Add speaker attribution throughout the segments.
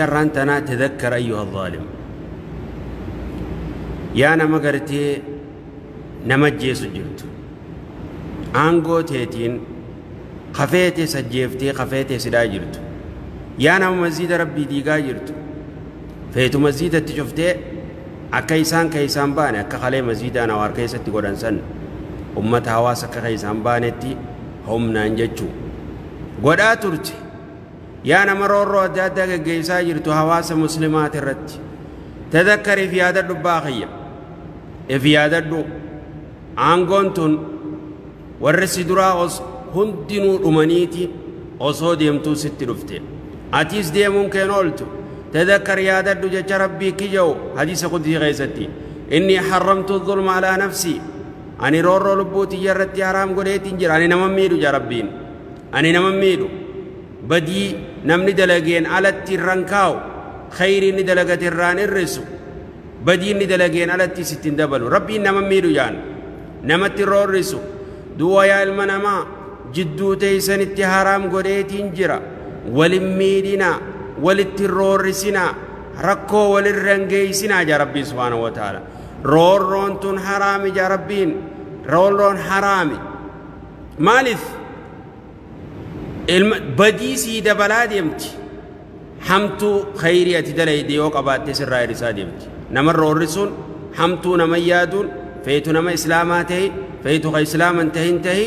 Speaker 1: Arraan tanaa tadakkar ayyuha zaalim, yaa nama gartee nama ajjeesu jirtu, aangoo teetiin kafeetee sajjeeftee kafeetee sidhaa jirtu, yaa nama masjiida Rabbii diigaa jirtu, feetu masjiidatti cuftee akka isaan keeysaan baane, akka kalee masjiida Anawaar keessatti godhan san ummata hawaasa akka keeysaan baanetti humnaan jechuu godhaa turte, yaa nama roorroo adda addaa geggeessaa jirtu hawaasa muslimaati irratti, tadakkariif yaadadhu baaqiyya, if yaadadhu. Aangoon tun warri si duraa hundinuu dhumaniiti osoo deemtuu sitti dhufte, atiis deemuun keen ooltu. Tadakkar, yaadadhu jecha Rabbii kija'u hadiisa qudusii keessatti: inni harramtu zulma alaa nafsii, ani roorroo lubbuu tiyya irratti haraam godheetiin jira. Ani nama miidhu ja Rabbiin, ani nama miidhu, badii namni dalageen alatti irran kaa'u, khayrii inni dalagate irraan irrisu, badii inni dalageen alatti sittin dabalu. Rabbiin nama miidhu jaan, namatti roorrisu. Du'a yaa ilma namaa, jidduu teeysanitti haraam godheetiin jira, walin miidhinaa, walitti roorrisinaa, rakkoo walirra hin geeysinaa jaa Rabbiin subhaanahu wa ta'ala. Roorroon tun haraami jaa Rabbiin, roorroon haraami. Maaliif? Ilma badii sii dabalaa deemti, hamtuu khayrii ati dalayde yoo qabaatte sirraa hir'isaa deemti. Nama roorrisuun, hamtuu nama yaaduun, feetu nama islaamaa tahi, feetu ka islaaman tahin tahi,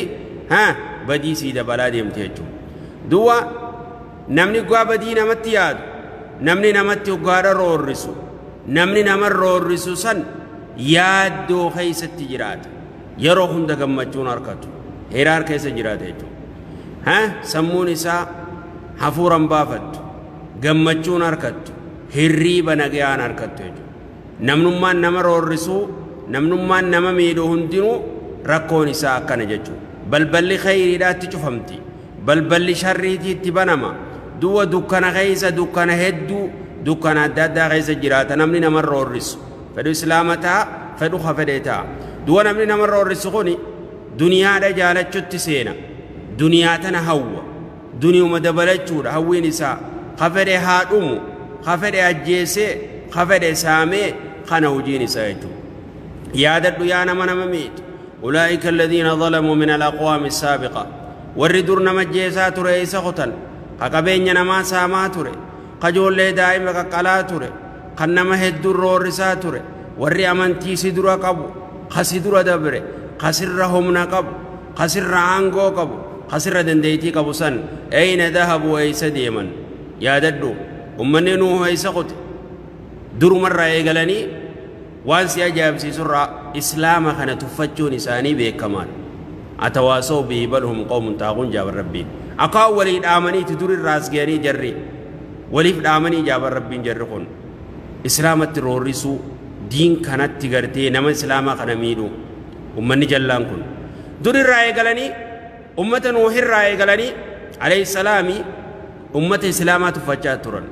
Speaker 1: haa badii sii dabalaa deemti jechuudha. Duwwa namni gaa badii namatti yaadu, namni namatti gaadha roorrisu, namni nama roorrisu san yaaddoo keeysatti jiraata, yeroo hunda gammachuun harkatu, hiraar keessa jiraata jechuudha. Haa sammuun isaa hafuuran baafattu, gammachuun harkattu, hirriiba nagayaan harkattu jechuudha. Namnummaan nama roorrisuu, namnummaan nama miidhu hundinuu rakkoon isaa akkana jechuudha. Balballi khayriidhaatti cufamti, balballi sharriitiitti banama. Duwwa dukkana keessa, dukkana hedduu, dukkana adda addaa keessa jiraata namni nama roorrisu, fedhu islaama ta'a, fedhu ka fedhe ta'a. Duwwa namni nama roorrisu kuni duniyaadha jaalachutti seena, duniyaa tana hawwa, duniyuma dabalachuudha hawwiin isaa. Ka fedhe haa dhumu, ka fedhe ajjeesee, ka fedhe saamee, kana hojiin isaa jechuudha. Yaadadhu yaa nama nama miidhu. Ulaa'ika alladhiina zalamuu min alaqwaami saabiqa, warri dur nama ajjeesaa ture isa kutan, ka qabeenya namaa saamaa ture, ka joollee daa'ima qaqqalaa ture, kan nama hedduun roorrisaa ture, warri amantii si dura qabu, ka si dura dabre, ka sirra humna qabu, ka sirra aangoo qabu, ka sirra dandeeytii qabu san, eyna dahabu, eeysa deeman? Yaadadhu. Ummanni Nuuhu eeysa kute? Durumarraa eegalanii waan si ajaa'ibsiisurraa islaama kana tuffachuun isaanii beekamaadha. Atawaasoo bihi bal hum qawmun taaquun jaaban Rabbiin. Akkaan walii dhaamaniiti durirraas ga'anii jarri waliif dhaamanii jaaban Rabbiin, jarri kun islaamatti roorrisuu, diin kanatti gartee nama islaamaa kana miidhuu. Ummanni jallaan kun durirraa eegalanii, ummata Nuuhirraa eegalanii alayhi salaami, ummata islaamaa tuffachaa turan,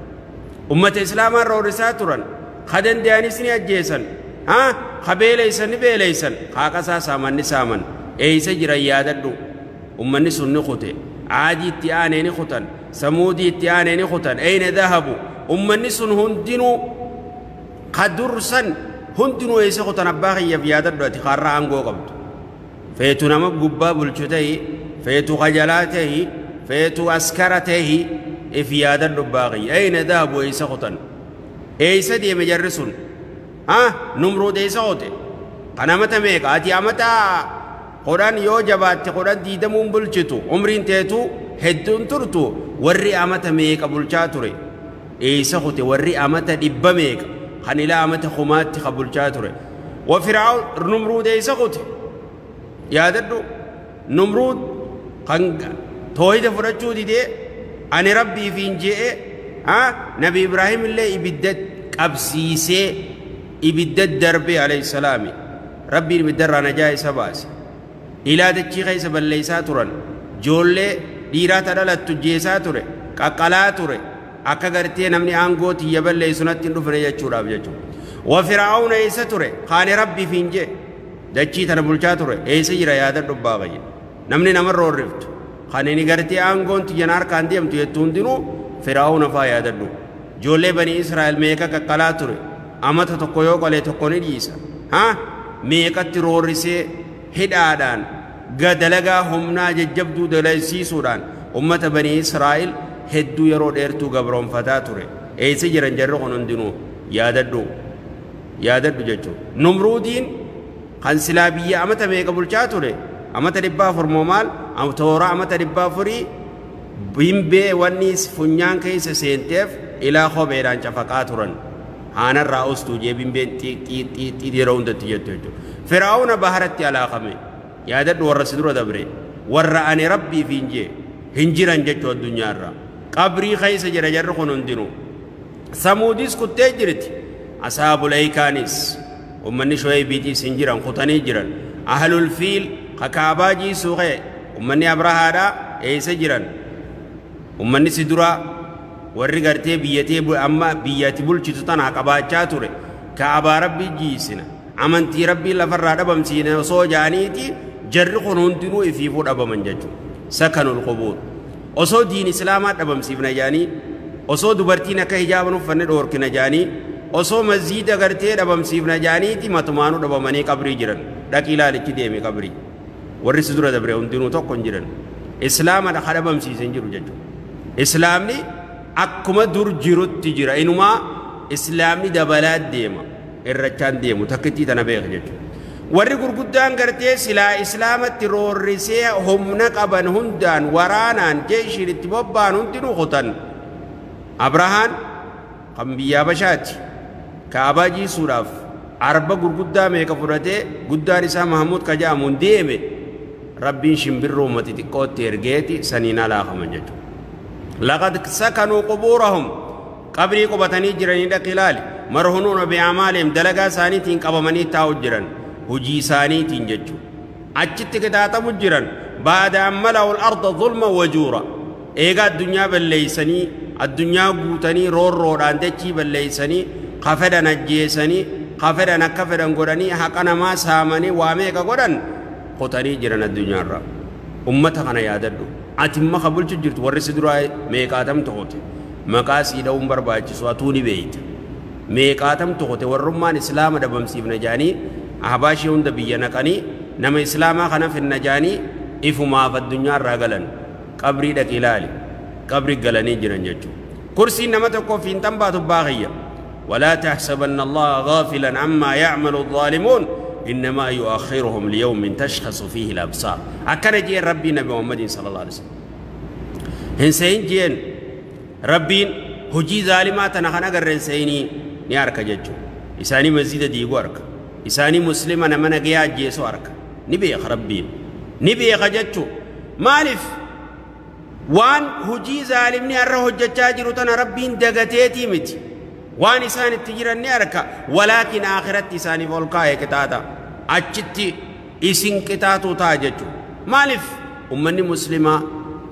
Speaker 1: ummata islaamaa roorrisaa turan. Ka danda'anis ni ajjeesan, haa ka beeleysan ni beeleysan, haaqasaa saaman ni saaman. Eeysa jiran? Yaadadhu. Ummanni sun ni kute, Caadii itti aanee ni kutan, Samuudii itti aanee ni kutan. Eyna dahabu? Ummanni sun hundinuu ka dursan hundinuu eeysa kutan? Abbaa kiyyaaf yaadadhu. Ati kaarraa aangoo qabdu, feetu nama gubbaa bulchu tahi, feetu kajalaa tahi, feetu askara tahi, if yaadadhu abbaa kiyya. Eyna dahabu? Eeysa kutan? Eeysa deeme jarri sun? Ha Numruud eeysa kute? Kan amata meeqa? Ati amata 10 yoo jabaatte 10 diidamuun bulchitu, umriin teetu hedduun turtu. Warri amata meeqa bulchaa ture eeysa kute? Warri amata dhibba meeqa, kan ilaa amata kumaatti ka bulchaa ture, wa Fir'aawn, Numruud eeysa kute? Yaadadhu. Numruud kan toohida fudhachuu didee, ani Rabbiif hin je'e, Nabi Ibraahim illee ibidda qabsiisee ibidda darbe alayhi salaami, Rabbiin ibiddarraa najaa isa baase. Ilaa dachii keessa balleeysaa turan, joollee dhiiraa ta dhalattu jeesaa ture, qaqqalaa ture, akka gartee namni aangoo tiyya balleessu natti hin dhufne jechuudhaaf jechuudha. Wa Fir'aawna eessa ture? Kaani Rabbiif hin jee dachii tana bulchaa ture eessa jira? Yaadadhu baaqayye. Namni nama roorriftu kan inni gartee aangoon tiyyan harkaan deemtu jettu hundinuu, Fir'aawna faa yaadadhu. Ijoollee banii Israa'el meeqa qaqqalaa ture? Amata tokko yoo qalee tokko ni dhiisa. Haa? Meeqatti roorrisee hidhaadhaan dalagaa humnaa jajjabduu dalaysiisuudhaan ummata banii Israa'el hedduu yeroo dheertuu gabroonfataa ture. Eessa jiran jarri kun hundinuu? Yaadadhu. Yaadadhu jechuudha. Numruudiin kan silaa biyya amata meeqa bulchaa ture? Amata 400 moo maal? Toora amata 400 bimbee wanni funyaan keessa seenteef ilaa kopheedhaan cafaqaa turan. Haanarraa ustuu jee bimbeen xiixii yeroo hundatti jettu jechuudha. Firaa'uuna baharatti alaaqame. Yaadadhu warra si dura dabre. Warra ani rabbiif hin jee hin jiran jechuu addunyaarra. Qabrii keessa jira jarri kun hundinuu. Samuudis kuttee jirti. Asaabul Eykaanis ummanni Shu'aybiitiis hin jiran kutanii jiran. Ahlul Fiil kakaabaa jiisuu ka'e ummanni Abrahaadhaa eessa jiran? Ummanni si duraa warri gartee biyyatee amma biyyatti bulchitu tana qabaachaa ture. Kaabaa rabbii jiisina. Amantii rabbii lafarraa dhabamsiine osoo jaaniiti jarri kun hundinuu ifiifuu dhabaman jechuudha. Sakanul qubuur. Osoo diin islaamaa dhabamsiifna jaanii, osoo dubartiin akka hijaaban uffanne dhoorkina jaanii, osoo masjiida gartee dhabamsiifna jaaniiti matumaanuu dhabamanii qabrii jiran. Dhaqii ilaalichi deeme qabrii. Warri si dura dabre hundinuu tokko hin jiran. Islaama dhabamsiise hin jiru jechuudha. Islaamni akkuma dur jirutti jira. Inumaa islaamni dabalaa deema. Irrachaan deemu takkittii tana beeka jechuudha. Warri gurguddaan gartee silaa islaamatti roorrisee humna qaban hundaan waraanaan jeeshiin itti bobba'an hundinuu kutan. Abrahaan kan biyya Habashaati. Kaabaa jiisuudhaaf arba gurguddaa meeqa fudhatee guddaan isaa Mahamuud ka jedhamuun deeme rabbiin shimbirroo uummata xixiqqootti ergeeti saniin alaakaman jechuudha. Laqad sakanuu qubuurahum qabrii qubatanii jiranii dhaqi ilaali. Marhunuuna bi'amaalihim dalagaa isaaniitiin qabamanii taa'u jiran hojii isaaniitiin jechuudha. Achitti qixaaxamu jiran baada an mala'u al-arda zulma wajuura. Eegaa addunyaa balleeysanii addunyaa guutanii roorroodhaan dachii balleeysanii ka fedhan ajjeesanii ka fedhan akka fedhan godhanii haqa namaa saamanii waa meeqa godhan qotanii jiran addunyaarra. Ummata kana yaadadhu. Ati imma ka bulchu jirtu warri si duraa meeqaatam to'ote. Maqaa sii dha'uun barbaachisu atuu ni beeyta. Meeqaatam to'ote warrummaan islaama dhabamsiifna jaanii ahbaashii hunda biyya naqanii nama islaamaa kana finna jaanii ifumaaf addunyaarraa galan. Qabrii dhaqi ilaali. Qabri galanii jiran jechuudha. Kursiin nama tokkoof hin xambaatu baaqiyya. ولا تحسبن الله غافلا عما يعمل الظالمون إنما يؤخرهم ليوم تشخص فيه الأبصار. أكن جين ربي نبي محمد صلى الله عليه وسلم. هنسين جين ربين هجي ظالمات نخنا قرن سيني نيارك ججو. إساني مزيد ديغو أرك. إساني مسلمة نمنا قيا جيسو أرك. نبيخ ربين نبيخ ججو. مالف وان هجي ظالمني أره هججاجر تنا ربين دقتيتي متي. وان إسان التجرى نيارك ولكن آخرت إساني فولكاية كتاتا أجتي إسن كتاتو تاججو. مالف أمني مسلمة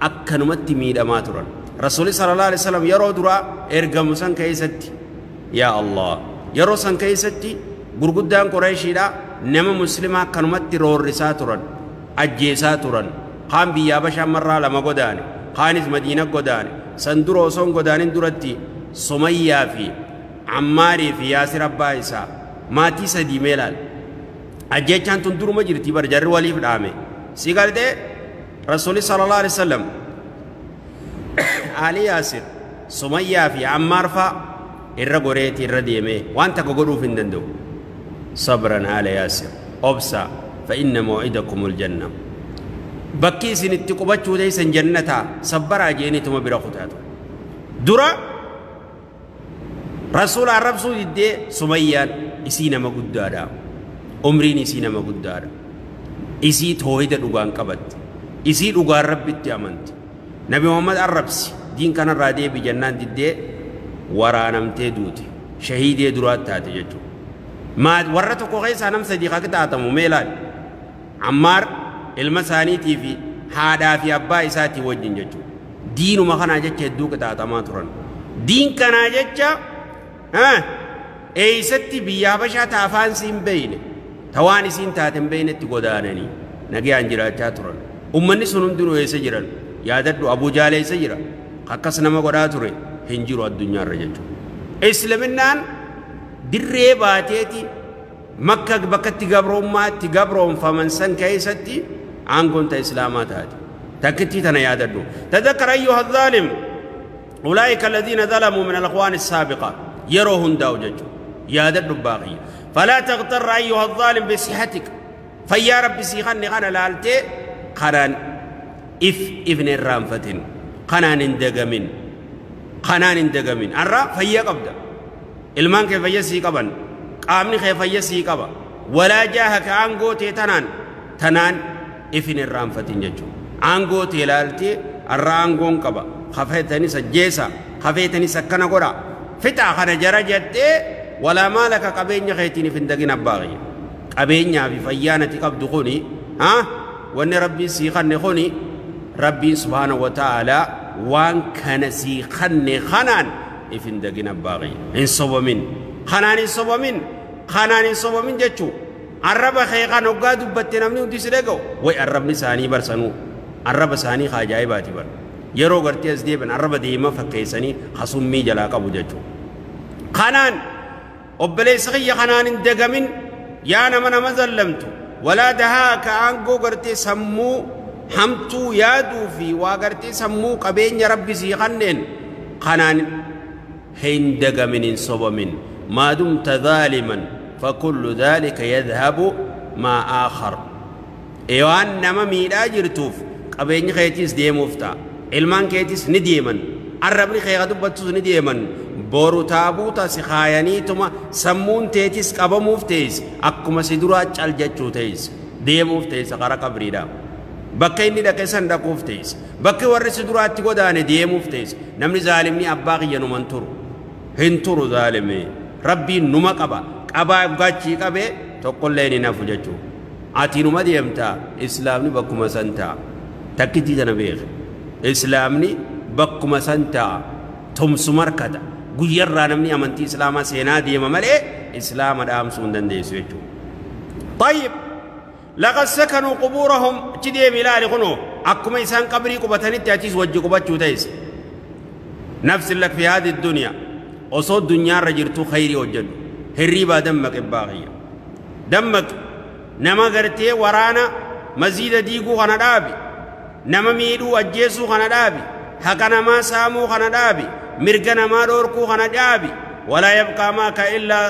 Speaker 1: أكنمت ميدا ما ترى رسول صلى الله عليه وسلم يرو درا إرقم سن كيستي يا الله يرو سن كيستي غرغدان قريشي دا نما مسلمة كنمت رور رساترا أجيساترا قام بيا بشا مرة لما قداني قانز مدينة قداني سندرو سن قداني درتي سمية في عماري في ياسر أبا ماتي سدي ميلال أجيشان تندرو مجرتي برجر ولي في العامي سيقال دي رسول صلى الله عليه وسلم علي ياسر سمية في عمار فا إرى قريتي إرى ديمي وانت قدو في الدندو صبرا على ياسر أبسا فإن موعدكم الجنة بكي سنتقبتشو ديسا جنتا صبرا جيني ثم برا درا رسول عرب سو دي سمية إسينا ما قدادا عمرين إسينا ما قدادا إسي توحيد دوغان قبت إسي دوغان ربي تأمنت نبي محمد الربس دين كان رادي بجنان دي ورانمتي دوتي شهيد درات تاتي جچو ما ورتو كو غيسا نم صديقه كتاتمو ميلاد عمار المساني تي في حادا في ابا اساتي وجن جچو دين ما كان جچ دو كتاتما ترن دين كان جچ ها ايستي بيا بشا تافان سين بين تواني سين تاتن بين تغدانني نغي انجراچا ترن امني سنن درو ايسا جيران ياددو ابو جال ايسا جيرا خكس نما غدا توري هنجيرو الدنيا رجچو Islaminaan dirree baateeti makka bakkatti gabrummaatti gabroonfaman san keessatti aangoon ta islaamaa taate. Takkittii tana yaadadhu. تذكر أيها الظالم أولئك الذين ظلموا من الأخوان السابقة yeroo hundaa'u jechuudha. Yaadadhu baaqiyya. فلا تغتر أيها الظالم بصحتك fayyaa rabbi sii kanne kana laaltee kanaan if ifne irraanfatin, kanaan hin dagamin, kanaan hin dagamin. Har'a fayyaa qabda, ilmaan kee fayya sii qaban, qaamni kee fayya sii qaba, walaa jaaha ka aangoo tee tanaan ifin irraanfatin jechuudha. Aangoo tee laaltee har'a aangoon qaba, kafeetanis ajjeesa, kafeetanis akkana godha, fixaa kana jara jettee walaa maalaka qabeenya keetiin if hin dagin abbaa kiyya. Qabeenyaa fi fayyaan ati qabdu kuni, wanni rabbiin sii kanne kuni, rabbiin subhaanahu wa ta'aalaa waan kana sii kanne kanaan if hin dagin abbaa kiyya. Hin sobamin, kanaan hin sobamin, kanaan hin sobamin jechuu. Arraba kee kan hoggaa dubbatte namni hundi si dhaga'u. Way arrabni isaanii barsanuu, arraba isaanii ka ajaa'ibaati bar. Yeroo gartee as deebi'an arraba deema fakkeessanii hasummii jalaa qabu jechuu. Kanaan obboleessa kiyya kanaan hin dagamin yaa nama nama zallamtu. Walaa dahaa ka aangoo gartee sammuu hamtuu yaaduu fi waa gartee sammuu qabeenya rabbi sii kanneen kanaan hin dagamin, hin sobamin. ما دمت ظالما فكل ذلك يذهب ما آخر. Eewaan nama miidhaa jirtuuf qabeenyi keetiis deemuuf ta'a, ilmaan keetiis ni deeman, arrabni kee ka dubbattus ni deeman. Boru taabuuta si kaayaniituma sammuun teetis qabamuuf teessi, akkuma si duraa cal jechuu teessi, deemuuf teessa kara qabriidha. Bakka inni dhaqe san dhaquuf teessi, bakki warri si duraatti godaane deemuuf teessi. Namni zaalimni abbaa kiyya numan turu, hin turu. Zaalime rabbiin numa qaba, qabaa gachii qabee tokkollee ni nafu jechuu. Ati numa deemtaa, islaamni bakkuma san ta'a. Takkittii tana beeke, islaamni bakkuma san ta'a, tumsu markata. Guyyarraa namni amantii islaamaa seenaa deema malee islaama dhaamsuu hin dandeessu jechuudha. طيب لقد سكنوا قبورهم تديم ilaali kunoo akkuma isaan qabrii qubatanitti achis wajji qubachuu ta'es. نفس لك في هذه الدنيا osoo addunyaarra jirtu khayrii hojjedhu. Hirriibaa dammaqe baaqiyya, dammaqe. Nama gartee waraana maziida diiguu kana dhaabi, nama miidhuu ajjeesuu kana dhaabi, haqa namaa saamuu kana dhaabi, mirga namaa dhoorkuu kana dhaabi. ولا يبقى معك إلا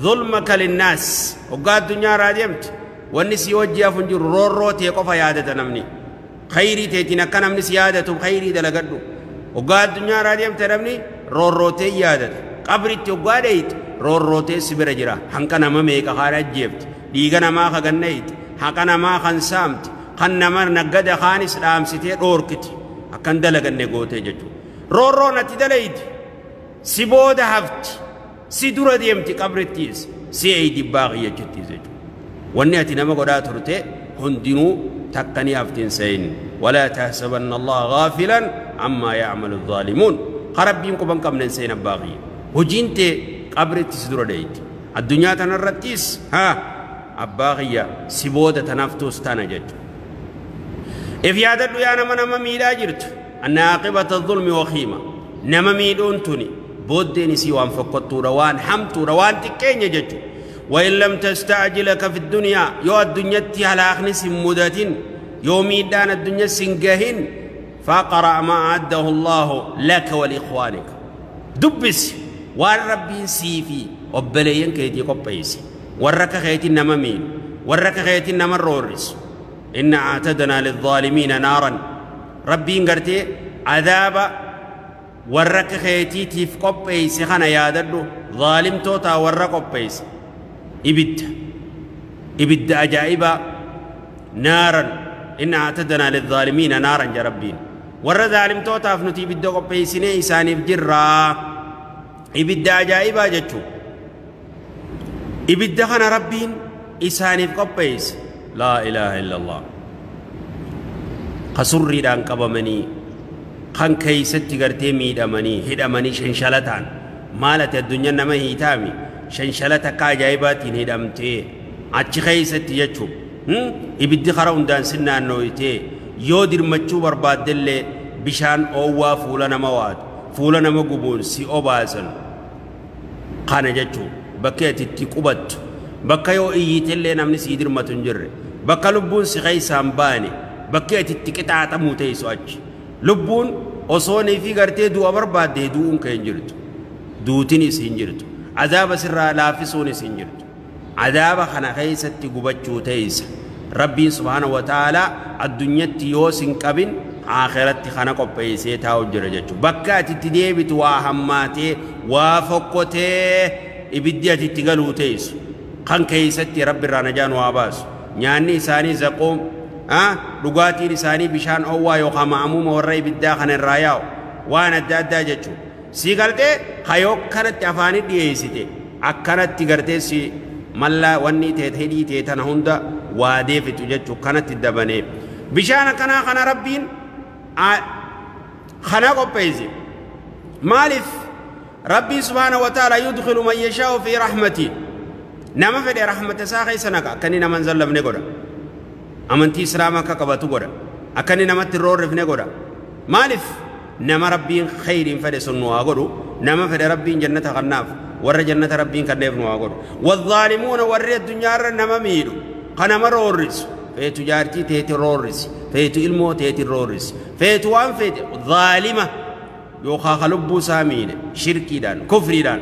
Speaker 1: ظلمك للناس. Hoggaa addunyaa irraa deemte wanni si wajji hafu hin jiru, roorroo tee qofa yaadata namni. Khayrii teetiin akka namni si yaadatu khayrii dalagadhu. Hoggaa addunyaa irraa deemte namni roorroo tee yaadata. Qabritti hoggaa dheeyte roorroo tee si bira jira. Hanqa nama meeqa haadha ajjeefte, dhiiga namaa kaganneeyte, haqa namaa kan saamte, kan nama naggada kaanis dhaamsitee dhoorkite, akkan dalaganne gootee jechuudha. Roorroon ati dalayte si booda hafti, si dura deemti qabrittiis, si eeydi baaqiyya jechuuttiis jechuudha. Wanni ati nama godhaa turte hundinuu takkanii haftiin seyin. ولا تحسبن الله غافلا عما يعمل الظالمون. Rabbiin quban qabne hin seen abbaa. Hojiin tee qabritti si dura deeyti. Addunyaa tanarrattis haa abbaa kiyya si booda tanaftuus tana jechuudha. If yaadadhu yaa nama nama miidhaa jirtu. أن عاقبة الظلم وخيمة. Nama miidhuun tuni booddeen isii waan fokkottuudha, waan hamtuudha, waan xiqqeenya jechuudha. وإن لم تستعجلك في الدنيا yoo addunyatti halaakni sin mudatin, yoo miidhaan addunyaa sin gahin, فاقرأ ما أعده الله لك ولإخوانك. Dubbis waan rabbiin sii fi obboleeyyan keetii qopheesse, warra akka keetiin nama miidhu, warra akka keetiin nama roorrisu. إنا أعتدنا للظالمين نارا. Rabbiin gartee adaaba warra akka keetiitiif qopheesse kana yaadadhu. Zaalimtootaa warra qopheesse ibidda, ibidda ajaa'ibaa. نارا إنا أعتدنا للظالمين نارا ja rabbiin. Warra zaalimtootaaf nuti ibidda qopheessinee isaaniif jirraa, ibidda ajaa'ibaa jechuu. Ibidda kana rabbiin isaaniif qopheesse. لا إله إلا الله. Kasurriidhaan qabamanii kan keeysatti gartee miidhamanii hidhamanii shanshalataan. Maal ati addunyaa nama hiitaami, shanshalata akka ajaa'ibaatiin hidhamtee achi keeysatti jechuu. Ibiddi kara hundaan sin naannooytee yoo dirmachuu barbaaddellee bishaan oowwaa fuula nama waatu, fuula nama gubuun si obaasan. Kana jechuun bakka ati itti qubattu bakka yoo iyyitellee namni sii dirmatu hin jirre bakka lubbuun si keeysaan baane bakka ati itti qixaaxamuu teessu achi lubbuun osoonii fi gartee du'a barbaadde du'uun kee hin jirtu duutinis hin jirtu azaaba sirraa laaffisuunis hin jirtu azaaba kana keeysatti gubachuu teeysa rabbiin subhaanahu wa ta'aalaa addunyatti yoo sin qabin akhiratti kana qopheessee taa'u jira jechuudha. Bakka ati itti deebitu waa hammaatee waa fokkotee ibiddi ati itti galuu teessu kan keeysatti rabbi irraa najaan waa baasu nyaanni isaanii zaquum dhugaatiin isaanii bishaan owwaa yookaan ma'amuuma warra ibiddaa kana irraa yaa'u waan adda addaa jechuudha. Si galtee hayoo kanatti afaanii dhiyeessite akkanatti gartee si mallaa wanni teete hidhii tee tana hunda waa deefitu jechuudha kanatti dabanee bishaan akkanaa kana rabbiin kana qopheesse maaliif rabbii subhaanahu wa ta'ala yudkhilu man yashaa'u fi rahmati nama fedhe rahmata isaa keessa naqa akka inni nama hin zallamne godha amantii islaamaa akka qabatu godha akka inni namatti hin roorrifne godha maaliif nama rabbiin khayriin fedhe sun nu haa godhu nama fedhe rabbiin jannata kannaaf warra jannata rabbiin kanneef nu haa godhu wadhaalimuuna warri addunyaarra nama miidhu ka nama roorrisu feetu jaartii teeti roorrisi feetu ilmoo teeti roorrisi feetu waan feete dhaalima yookaa ka lubbuu isaa miidhe shirkiidhaan kufriidhaan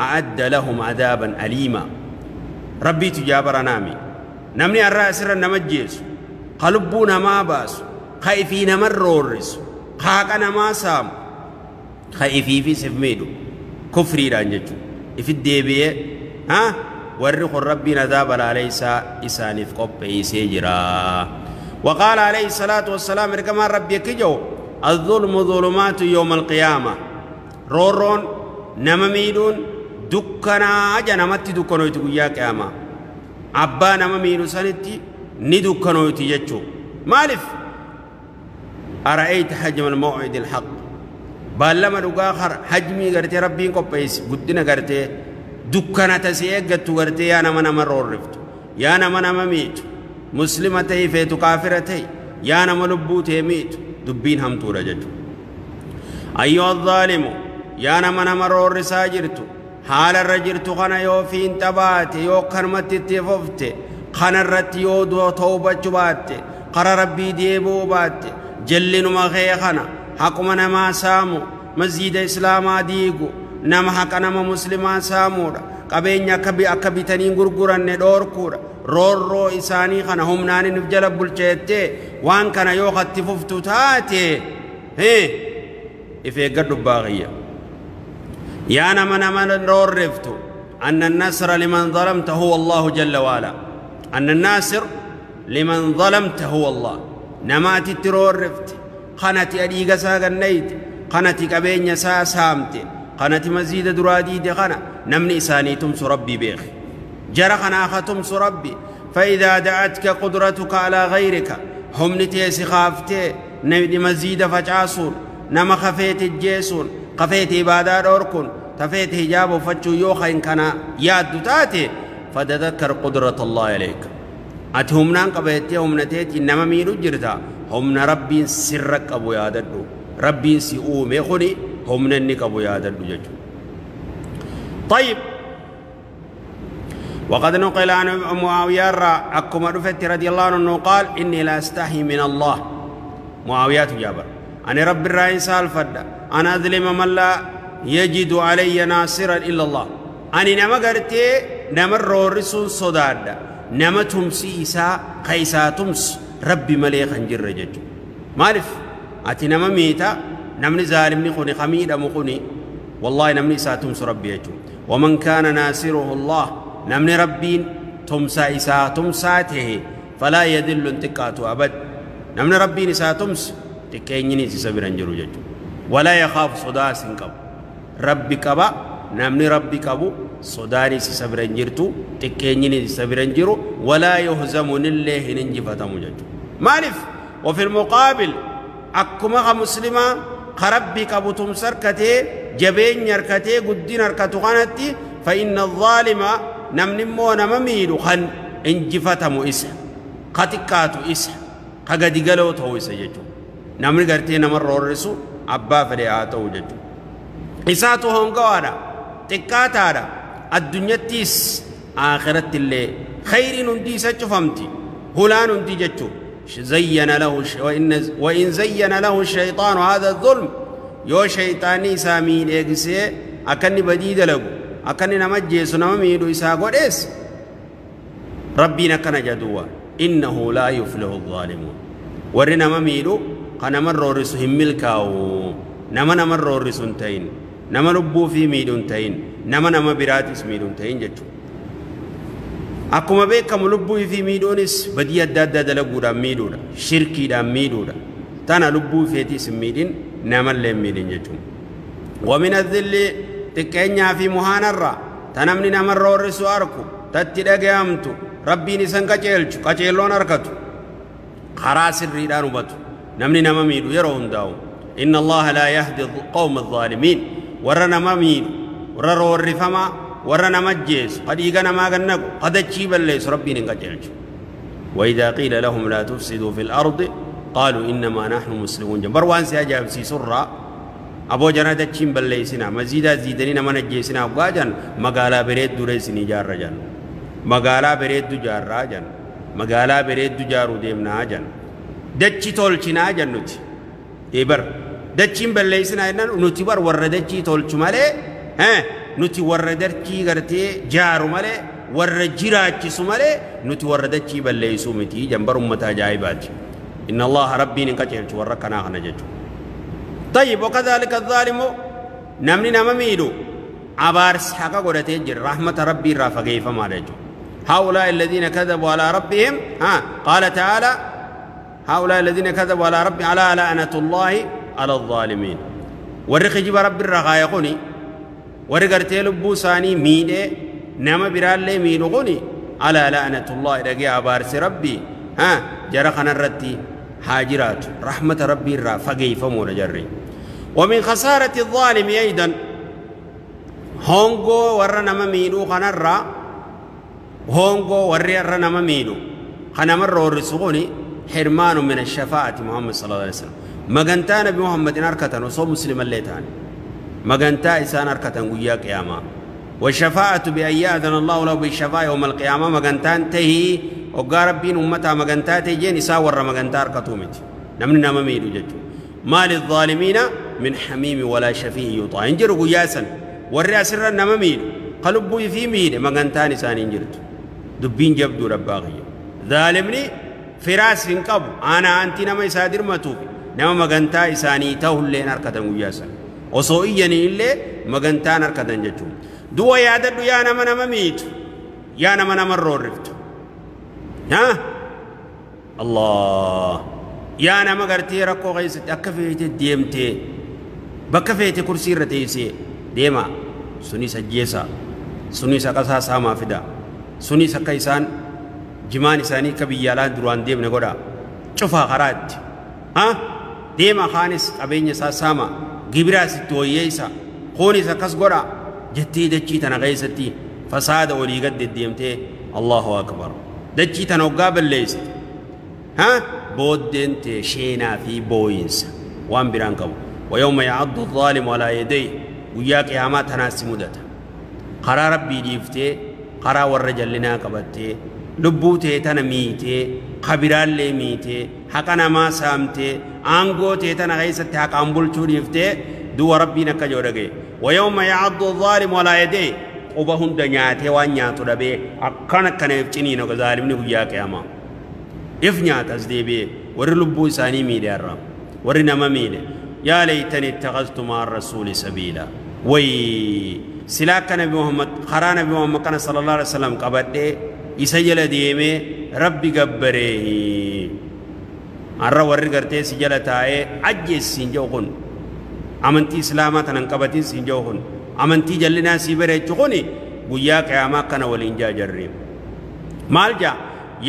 Speaker 1: a'adda lahum adaaban aliima rabbiitu jaabara naami namni har'aa asirra nama jeesu ka lubbuu namaa baasu ka ifii nama roorrisu ka haqa namaa saamu ka ifiifis if miidhu kufriidhaan jechuudha ifit deebi'ee warri kun rabbiin adaaba laaleysaa isaaniif qopheessee jira. وقال عليه الصلاة والسلام كما ربي كجو الظلم ظلمات يوم القيامة رورون نمميدون دكنا أجا نمتي دكنويت قيا قيامة أبا نمميدو سنتي ندكنويت يجو مالف أرأيت حجم الموعد الحق بالما دقاخر حجمي غرتي ربي قبيس قدنا غرتي دكنا تسيئة غرتي يا نما نما رورفت يا نما نما ميت مسلمتي فيتو كافرتي يا نما لبوتي ميت دبين هم تورا ججو أيها الظالم يا نما نما رورسا جرتو حال الرجرتو خنا يوفين تباتي يو كرمت تففتي خنا الرت يو توبة جباتي قرى ربي ديبو باتي جلن ما خيخنا حكم نما سامو مسجد إسلاما ديقو نما حق نما مسلما سامو qabeenya akka bitanii gurguranne dhoorkuudha roorroo isaanii kana humnaan inni jala bulcheettee waan kana yoo hatti fuftu taate if eeggadhu baaqiyya yaa nama nama roorriftu أن الناصر لمن ظلمت هو الله جل وعلا أن الناصر لمن ظلمت هو الله نماتي ترورفت قناتي أديق ساقنيت قناتي قبين سا سامت قناتي مزيد درادي قنا نمني إساني تمس ربي بيخ جرخنا أخا تمس ربي فإذا دعتك قدرتك على غيرك هم نتيس خافتي نمني مزيد فجعسون نما خفيت الجيسون خفيت إبادة أوركون تفيت حجاب فتشو يوخا إن كان ياد تاتي فتذكر قدرة الله عليك أتهمنا قبيتي هم نتيتي نما ميلو جرتا هم ربي سرك أبو ياددو ربي سيؤمي خني هم ننك أبو ياددو ججو. طيب وقد نقل عن معاوية أكما رفت رضي الله عنه قال إني لا أستحي من الله معاوية جابر أنا رب الرأي سالفد أنا أظلم من لا يجد علي ناصرا إلا الله أنا نما قرتي نما رورسون صداد نما تمسي إساء قيسا تمس ربي مليخا جر ججو مالف أتي نما ميتا نمني ظالمني خوني خميد أمخوني والله نمني إساء تمس ربي يجو ومن كان ناصره الله نمني ربين تمسى إساء تمساته فلا يدل انتقاته أبد نمني ربين إساء تمس تكينيني سبرا جرو ججو ولا يخاف صدا سنقب ربي كبا نمني ربي كبو صداني سبرا جرتو تكينيني سبرا جرو ولا يهزم الله ننجفة مججو مالف وفي المقابل أكما مسلمة خربي كبو تمسركته جبين يركته قدين يركته خانتي فإن الظالم نمني مو نمميل خن انجفة مؤسه قتكاتو إسه قد قالوا تو إسه ججو نمني قرتي نمر الرسو أبا فرياتو ججو إساتو هم قوانا تكاتانا الدنيا تيس آخرت اللي خير ندي سجفمتي هلان ندي جتو زين له وإن زين له الشيطان هذا الظلم يو شيطاني سامين إكسي أكني بديد له أكني نمجيس نمميدو إساقود إس ربنا كان جدوا إنه لا يفلح الظالمون ورنا مميدو كان مرور رسهم ملكاو نما نمر رسنتين نما لبو في ميدونتين نما نما براتس ميدونتين جتو akkuma beekamu lubbuu fi miidhuunis badii adda addaa dalaguudhaan miidhuudha shirkiidhaan miidhuudha tana lubbuu feetiis hin miidhin namallee hin miidhin jechuudha. ومن الذل xiqqeenyaa fi muhaanarra tanamni namarra horrisu arku tatti dhagayamtu rabbiin isan qaceelchu qaceelloon harkatu karaa sirriidhaan hubatu namni nama miidhu yeroo hundaa'u inna allaha laa yahdi qawma alzaalimiin warra nama miidhu warra roorrifamaa warra nama ajjeesu qadhiiga namaa gannaqu qadachii balleessu rabbiin hin qajeelchu وإذا قيل لهم لا تفسدوا في الأرض قالوا إنما نحن مسلمون جبر وان سيجاب سي سرة أبو جنا دچين بليسنا مزيدا زيدني نما نجيسنا وغاجن مغالا بريد دريسني جار جن مغالا بريد جار جن مغالا بريد جارو ديمنا جن دچي تولچنا جن نتي إبر دچين بليسنا نتي بر ور دچي تولچ مالي ها nuti warra darchii gartee jaaru malee warra jiraachisu malee nuti warra dachii balleessuu miti jambar ummata ajaa'ibaati inna allaha rabbiin hin qajeelchu warra kanaa kana jechuudha. طيب وكذلك الظالم نمني نما ميدو أبارس حقا قدتي جر رحمة ربي رافقي فما رجو هؤلاء الذين كذبوا على ربهم ها قال تعالى هؤلاء الذين كذبوا على ربي على لعنة الله على الظالمين ورخ جب ربي الرغايقوني ورغرتي لبو ساني ميده نما برالي ميدغوني على لعنة الله رجع بارس ربي ها جرخنا الرتي هاجرات رحمة ربي الرافقي فمون جري. ومن خسارة الظالم أيضا هونغو ورنا ميدو خنرا هونغو ورنا ميدو خنمر الرسغوني حرمان من الشفاعة محمد صلى الله عليه وسلم مغنتان بمحمد أركتن وصو مسلم الليتان مغنتا إسان أركتن قيا قياما والشفاعة بأن يأذن الله له بالشفاعة يوم القيامة مغنتان تهي وقا ربين أمتها مغنتا تهي نساء ور مغنتا أركتومت نمن نما ميدو ججو ما للظالمين من حميم ولا شفيع يطاع انجروا قياسا والرأسر نما ميدو قلبوا في ميد مغنتان إسان انجرت دبين جبدو رباغي ظالمني فراس انقبو أنا أنتي نما إسادر متوفي نما مغنتا إساني تهلين أركتن قياسا osoo iyyanii illee magantaan harkatan jechuun du'a yaadadhu yaa nama nama miitu yaa nama nama roorriftu haa Allah yaa nama gartee rakkoo keessatti akka feete deemtee bakka feete kursii irra teessee deema sunis ajjeesaa sunis aqasaa saamaa fida sunis akka isaan jimaan isaanii akka biyya alaa duraan deemne godha cufaa karaatti haa deema kaanis qabeenya isaa saamaa gibiraas itti wayyeessa kunis akkas godha jettee dachii tana keessatti fasaada olii gad deddeemtee Allahu akbar dachii tana hoggaa balleessite ها booddeen tee sheenaa fi booyinsa waan biraan qabu ويوم يعض الظالم على يديه guyyaa qiyaamaa tanaas mudata karaa rabbii dhiiftee karaa warra jallinaa qabattee lubbuu tee tana miitee kabiraallee miitee haqa namaa saamtee aangoo tee tana keessatti haqaan bulchuu dhiiftee du'a rabbiin akka jiru dhagaye ويوم يعض الظالم على يديه quba hunda nyaatee waan nyaatu dhabee akkana akkana if ciniina zaalimni guyyaa qiyaamaa if nyaata as deebi'ee warri lubbuu isaanii miidhe har'a warri nama miidhe yaa laytani ittakhadhtu ma'a rasuuli sabiila way silaa akka nabi Muhammad karaa nabi Muhammad kana sallallahu alaihi wasallam qabadhee isa jala deemee rabbi gabbaree har'a warri gartee si jala taa'ee ajjeessiin jedhu kun amantii islaamaa tanan qabatiin siin jedhu kun amantii jallinaa sii bareechu kun guyyaa qiyaamaa kana waliin jaajarre maal jaa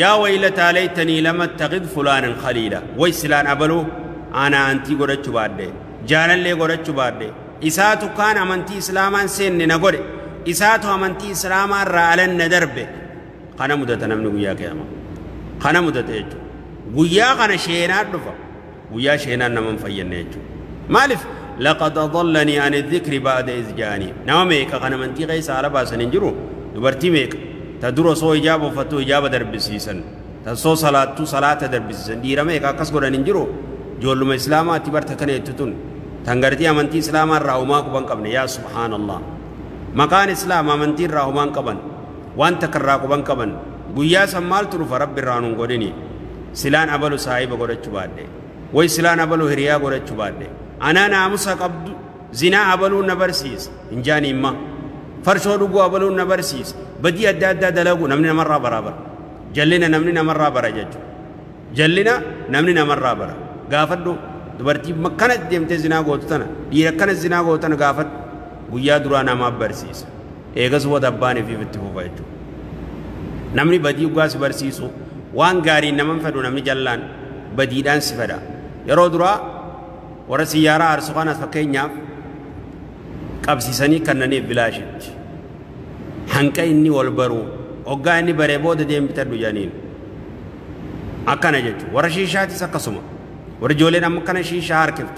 Speaker 1: yaa waylataa laytanii lam attakhidh fulaanan khaliila way silaan abaluu ana antii godhachuu baadhe jaalallee godhachuu baadhe isaatu kaan amantii islaamaan seenne na godhe isaatu amantii islaamaa irraa alan na darbe kana mudata namni guyyaa qiyaamaa kana mudata jechuudha guyyaa kana sheenaan dhufa guyyaa sheenaan nama hin fayyadne jechuudha maaliif لقد أضلني عن الذكر بعد إذ جاءني. نما ميك أنا من تي غيس على باس ننجرو دبرتي ميك تدرو سو إجابة فتو إجابة دربسيسن تسو صلاة تو صلاة دربسيسن ديرا ميك أكس غورا ننجرو جولم إسلاما تبر تكني تتون تنغرتي أمنتي إسلاما راهما كبان قبن. يا سبحان الله مكان إسلام أمنتي راهما قبن وان تكرا كبان قبن غيا سمال تروف رب رانون غوريني سلان أبلو صاحب غورچ باده وي سلان أبلو هريا غورچ باده أنا ناموسا قبض زنا أبلو نبرسيس إنجاني ما فرشو دغو أبلو نبرسيس بدي أدا أدا دلغو نمني مرة برابر جلنا نمني مرة برجج جلنا نمني مرة برا غافدو دبرتي مكنت ديمته زنا غوتنا دير كنت زنا غوتنا غافد غيا درانا ما برسيس ايغس ودباني في فتفو فايتو نمني بدي غاس برسيسو وان غاري نمن فدو نمني جلان بديدان سفدا يرو درا ورا سيارة أرسخانة فكينيا قبسيسني كنني بلاشت حنك إني والبرو أوغا إني بريبود ديم بتدو جانين أكنا جت ورا شيشاتي سكسوما ورا جولين أمكنا شيشة هاركفت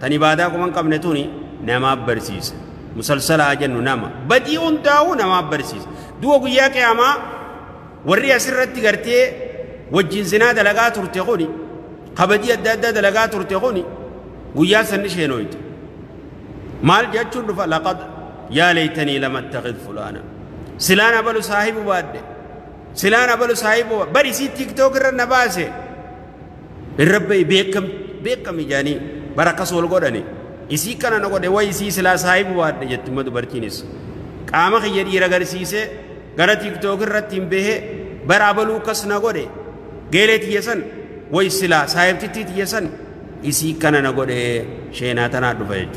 Speaker 1: تاني بعدا كمان قبنتوني نما برسيس مسلسل أجنو نما بدي أنتاو نما برسيس دو غيا كياما وري أسرت تغرتي وجين زنا دلغا ترتقوني قبدي أدى دلغا ترتقوني ويا سنشينويت مال جاتشون لقد يا ليتني لم اتخذ فلانا سلانا بلو صاحب باد سلانا بلو صاحب بري سي تيك توك النباسه الرب بيكم بيكم جاني بركه سول غدني اسي كان نغده وي سي سلا صاحب باد جت مد برتينس قام خيدي رغرسيسه غره تيك توك رتيم به برابلو كس نغده غيلت يسن وي سلا صاحب تيت يسن إسي كان نقول شينا تنا دفعت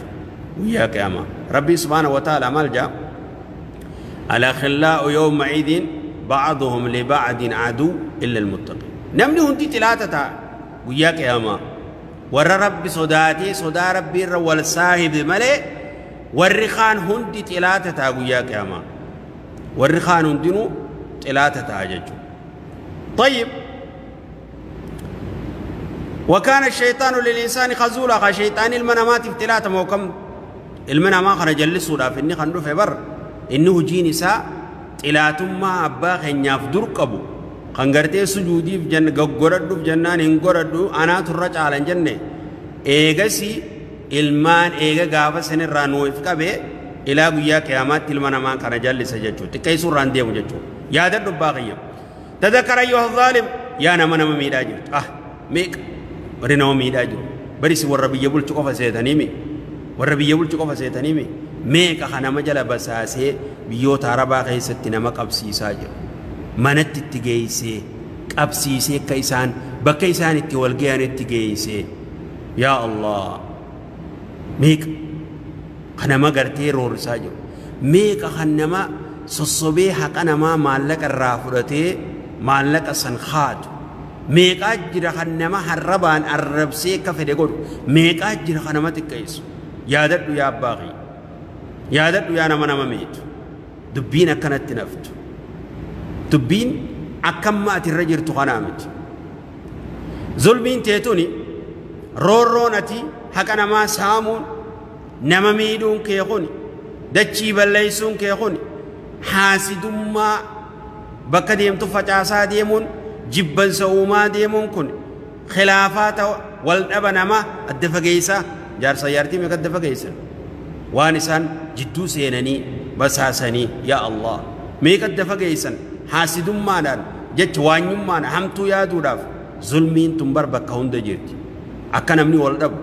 Speaker 1: ويا قيامة ربي سبحانه وتعالى مالجا الأخلاء يومئذ بعضهم لبعض عدو إلا المتقين. نمني هنتي تلاتة ويا قيامة ور ربي صداتي صدا ربي رول صاحب ملئ والرخان هنتي تلاتة ويا قيامة والرخان هندنو تلاتة جج. طيب وكان الشيطان للإنسان خزولا شيطان المنامات افتلات موكم المنام خرج للسودا في إني خندو في بر إنه جيني سا تلاتم ما أبا خنياف درقبو خنگرتي سجودي في جنة غغردو في جنان هنغردو أنا ترجع على الجنة إيجاسي المان إيجا غافة سن رانو إفكابه إلى غيا قيامات المنام خرج للسجود تكيسو راندي مجتو يا در باقية تذكر أيها الظالم يا نما نما ميراجو ميك بري نما ميراجو بري سي وربي يبول تقف سيتانيمي وربي يبول تقف سيتانيمي ميك خنا مجلا بساسي بيوت عربا خيست نما قبسي ساجر منت تجيسي قبسيسي كيسان بكيسان التولجيان تجيسي يا الله ميك خنا ما قرتي رور ساجر ميك خنا ما سصبي حقنا ما مالك الرافرتي مالك السنخات ميك أجر خنا ما هربان الربسي كفر ميك أجر خنا ما تكيس يا دد يا باغي يا دد يا نما نما ميت دبينا كانت تنفت دبين أكم الرجل تخنامت ظلمين تيتوني رورونتي حقنا ما سامون نما ميدون كيخوني دتشي بليسون كيخوني حاسدما بكديم تفجاسا ديمون جبن سوما ديمون كن خلافات والأبنما الدفقيسة جار سيارتي مك الدفقيسة وانسان جدو سينني بساسني يا الله ميك الدفقيسة حاسدما نار جت وانيما همتو يا دوراف ظلمين تنبر بكون دجرت أكنمني والأب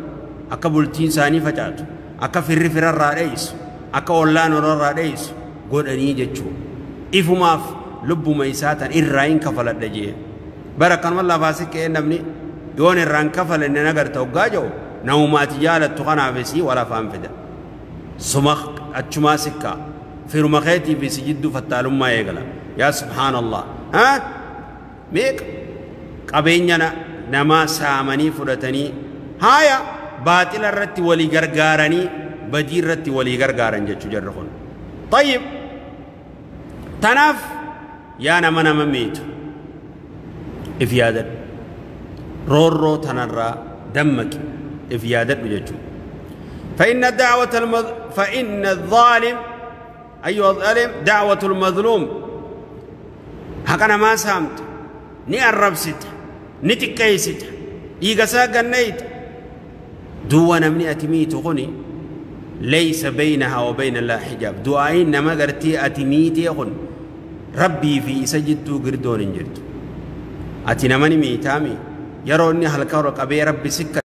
Speaker 1: أكبلتين ساني فجات أكفر فر الرئيس أكولان الرئيس godhanii jechuu ifumaaf lubbuma isaatan irraa hin kafaladha jee bara kanuma lafaa siqqee namni yoon irraan kafalanne nagarta hoggaa jiru namumaati jaalattu kanaafis walafaan fida suma achumaa sikkaa firuma keetii fi si jidduu fattaalummaa eegala yaa subhaanallah haa meeqa qabeenya namaa saamanii fudhatanii haaya baaxila irratti walii gargaaranii badii irratti walii gargaaran jechuu jarri kun. طيب تناف يا نما نما ميت افيادت رورو تنرى دمك افيادت بججو. فإن الظالم أيها الظالم دعوة المظلوم هكذا ما سامت ني الربست ني تكيست إيغسا غنيت دو نمني أتميت غني ليس بينها وبين الله حجاب دعائين نما غرتي أتميت غن ربي في سجدت قردون جرت أتي نمني ميتامي يروني هلكورك أبي ربي سكة.